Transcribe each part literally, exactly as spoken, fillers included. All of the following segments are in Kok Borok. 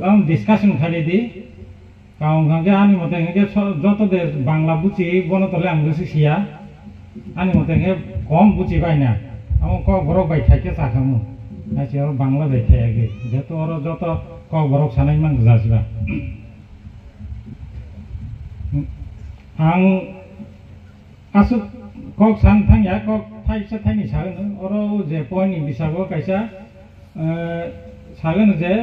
Ang discussion khaidi. Kaung hwnkhe ani mote hwnkhe so-, joto de Bangla buchi bono tole ang bwswk siya. Ani mote hwnkhe kom buchi baina. Amo Kokborok bai khaikhe chakhamu. Naisi oro Bangla bai khaiya gwi. Jehetu oro joto Kokborok sanai man gwja siba. Ang aswk kok san thangya, kok thaisa thaini sagwno. Oro je point ni bisago kaisa, eh, sagwno je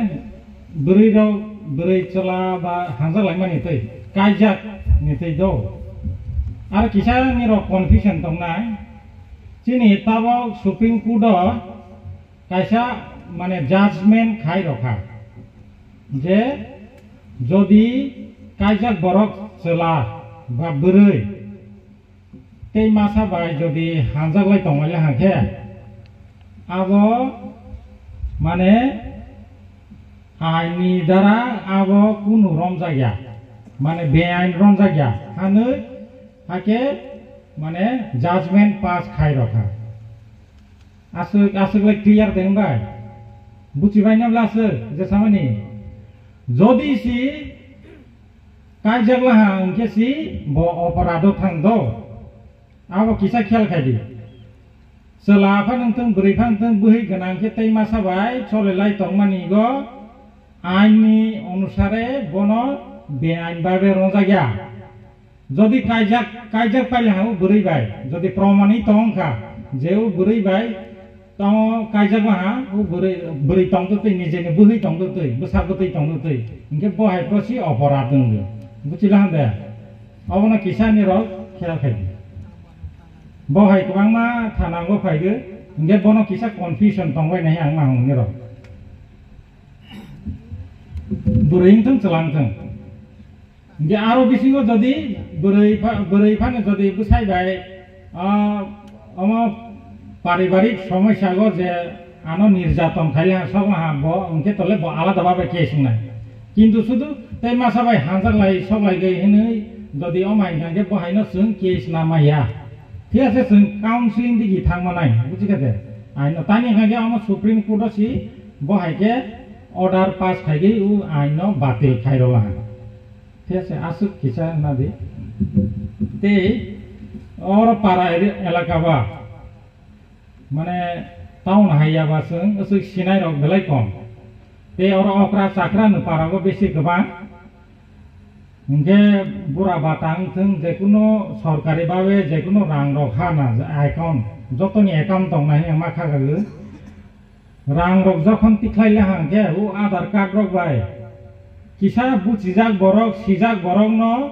bwrwi rok, bwrwi chwla ba hanjak laimani twi, kaijak ni twi do. Aro kisa ni rok confusion tongnai. Chini tabok Supreme Court o kaisa mane judgment khai rokha je jodi kaijak borok chwla ba bwrwi tei masa bai jodi hanjak lai tongmani hwnkhe abo mane aini dara abo kunu romjakya, mane beain romjakya hwnwi hakhe mane judgment pass khai rokha. Aswk, aswk lai clear de wngbai? Buchibai na bla aswk, je samani? Jodi si kaijak laha hwnkhe si bo oporado thang do. Abo kisa khel khai di. Chwla pha nung thung, bwrwi pha nung thung, bwhwi gwnang khe tei masa bai chole lai tongmani go ain ni onusare bono beain babe rongjak ya. Jodi kaijak, kaijak paile ha o bwrwi bai, jodi promanwi tong kha je o bwrwi bai tong kaijak ma ha, o bwrwi, bwrwi tong twi, nijeni bwhwi tong twi, bwsa bwtwi tong twi, hinkhe bo hai pho si oporad wngwi. Buchila hande? Obono kisa ni rok khel khai di. Bo hai kwbangma thana go phai di, hinkhe bono kisa confusion tong bai nai ang ma hwnwi rok. Bwrwi wng thung, chwla wng thung. Hinkhe aro bisingo jodi bwrwi pha-, bwrwi phano jodi bwsai bai, ah, omo paribarik somosya go je ano nirjaton khai ha, sok ha bo, hinkhe tole bo alada babe case wngnai. Kintu sudu tei masa bai hanjak lai, sok lai gwi hinwi jodi omo hai hinkhe bo haino chwng case na maya. Thik ase, chwng counseling digi thang manai, buji kha de? Aino tani hinkhe omo Supreme Court o si bo hai khe order pass khai gwi o aino batil khai rwla. Thik ase, aswk kisa na di. Tei oro para eri-, elaka ba, mane town haiya ba chwng aswk sinai rok belai kom. Tei oro okra chakra no para bo besi kwbang. Hinkhe bura bata wng thung, jekunu sorkari babe jekunu rang rok ha na account, jotoni account tong nai ma kha gagwi. Rang rok jokhon tikhlai le hang khe o Aadhaar card rok bai kisa buchijak borok, sijak borok no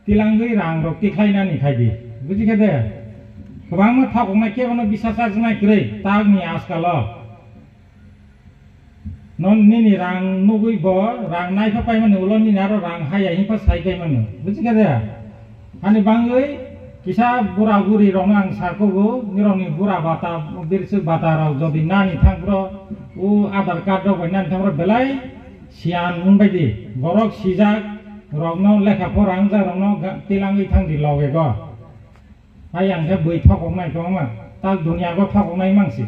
tilangwi rang rok tikhlai nani khai di. Buji khe de? Kwbangma thokoknai kebono bisa chajnai kwrwi tak ni askal o. Non nini rang nugwi bo rang nai pha pai mani ulo nini aro rang haya hin pha sai pai mano. Buji khe de? Ani bangwi kisa bura buri rokno ang sa kugo, nirokni bura bata, birswk bata rok jodi nani thang phro, o Aadhaar card rok bai nani thang phro belai siyan wng bai di. Borok sijak rokno lekha pora wngjak rokno ga-, tilangwi thang di loge go. Hai ang khe bui thokok nai kwbangma, tak dunia go thokok nai mang si.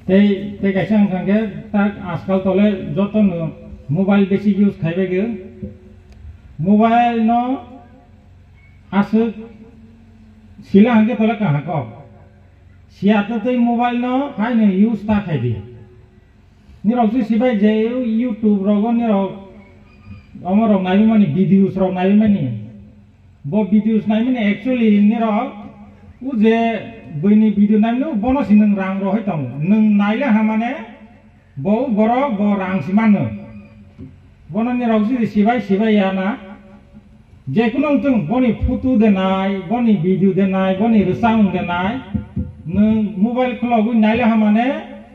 Tei, tei kaisa wng thang khe tak askal tole joto no mobile besi use khai bai gwi. Mobile no aswk sila hwnkhe tole kaham kok. Siya to tei mobile no hai no use ta khai di. Nirok se sibai je YouTube rogo nirok omo rok naiwi mani, videos rok naiwi mani. Bo videos nai mani actually nirok o je buini video nai mani bono si nwng rang rohoi tongo. Nwng naile ha mane bo borok bo rang si mano. Bono nirok jodi sibai sibai ya na, jekunu wngthung, boni photo de nai, boni video de nai, boni rwchapmung de nai, nwng mobile khulogwi naile ha mane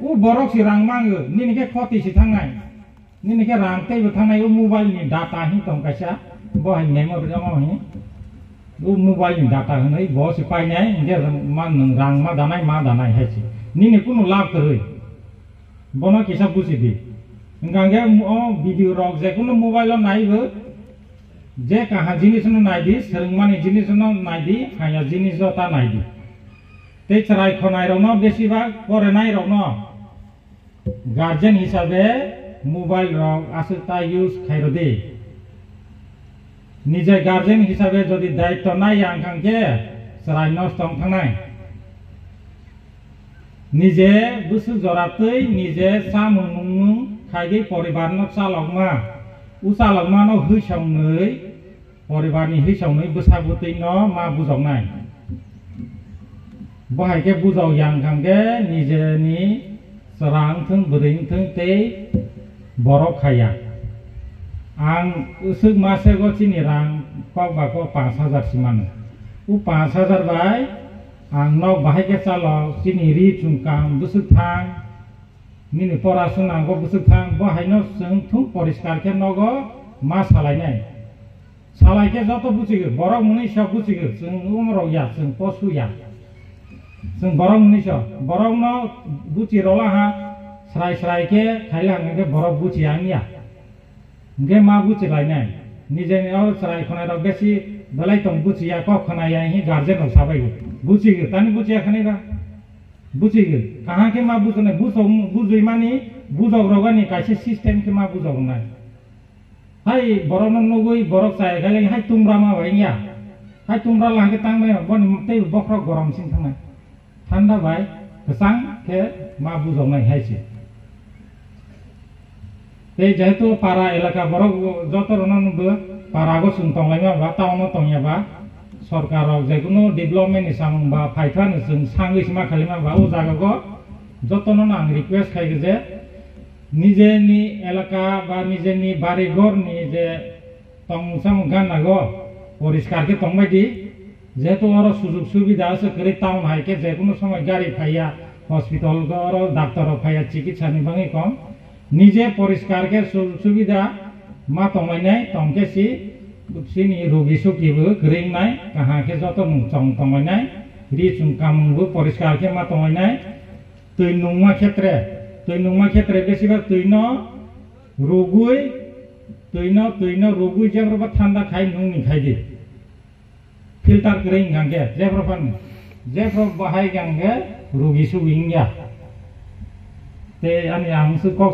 o borok si rang mango, nini khe khoti si thangnai. Nini khe rang teibo thangnai o mobile ni data hin tong kaisa, bo hai memory omo hin. O mobile ni data hinwi bo se painai, hinkhe ma nwng rang ma danai, ma danai hai se. Nini kunu lab kwrwi. Bono kisa buji di. Hinkha hinkhe o video rok jekunu mobile o naibo, je kaha jinis no nai di, swrwngmani jinis no nai di, haya jinis o ta nai di. Tei chwrai khonai rokno besibak porenai rokno Guardian hisabe mobile rok aswk ta use khairodi. Nije guardian hisabe jodi daitto nai ya wngkha khe chwrai nosto wng thangnai. Nije bwswk jora twi nije samung nungmung khaigwi poribar no chalokma, u chalokma no hwisongwi poribar ni hwisongwi bwsa bwtwi no ma bujoknai. Bo hai khe bujok yang kha khe nijeni chwra wngthwng, bwrwi wngthwng tei borok khaiya. Ang swk masego chini rang kok ba kok panch hajar si mano. U panch hajar bai ang nok bahai khe chalo, chini ri chum kam bwswk thang, nini pora swnamgo bwswk thang, bo haino chwng thung poriskar khe nogo ma salainai. Salai khe joto buchigo, borok mwnwi sok buchigo, chwng umorok ya, chwng posu ya. Chwng borok mwnwi sok, borokno buchi rola ha, srai srai khe khaila hwnkhe borok buchi ya wngya. Hwnkhe ma buchi lainai. Nijeni o chwrai khwnairok besi belai tong buchi ya, kok khwna ya, hinwi guardian rok sabai go. Buchigo, tani buchi ya khwnai ba? Buchigo. Kaham khe ma bujinai, bujok, bujui mani, bujok rogani kaisa system khe ma bujok wngnai. Hai borokno nugui borok chaya khe hai tumra ma bai wngya. Hai tumra lang khe tang nai boni tei bokhorok gorom sing thangnai. Thanda bai kwchang khe ma bujoknai hai se. Tei jehetu para elaka borok joto rono nugui para go chwng tonglaima ba town o tongya ba sorkar rok jekunu development ni samung ba phaithani chwng sangwi sima khalima ba o jaga go jotono ang request khai je Nijeni elaka ba nijeni bari ghor ni je tong samung gana go poriskar khe tongbai di, jehetu oro sujug subida se kwrwi town hai khe jekunu somoi gari phaiya, hospital go oro doctor rok phaiya, chikitsa ni bagwi kom. Nije poriskar khe sujug subida ma tonglainai tong khe si, sini rugi sugi bo kwrwi wngnai, kaham khe joto mung chong tonglainai, ri chum kamung bo poriskar khe ma tonglainai. Twi nungma khetre, twi nungma khetre besibak twi no rugwi, twi no, twi no rugwi jephru ba thanda khai nung ni khai di. Filter kwrwi wngkha khe jephru phan, jephru bahai wngkha khe rugi sugi wngya. Tei ani ang se kok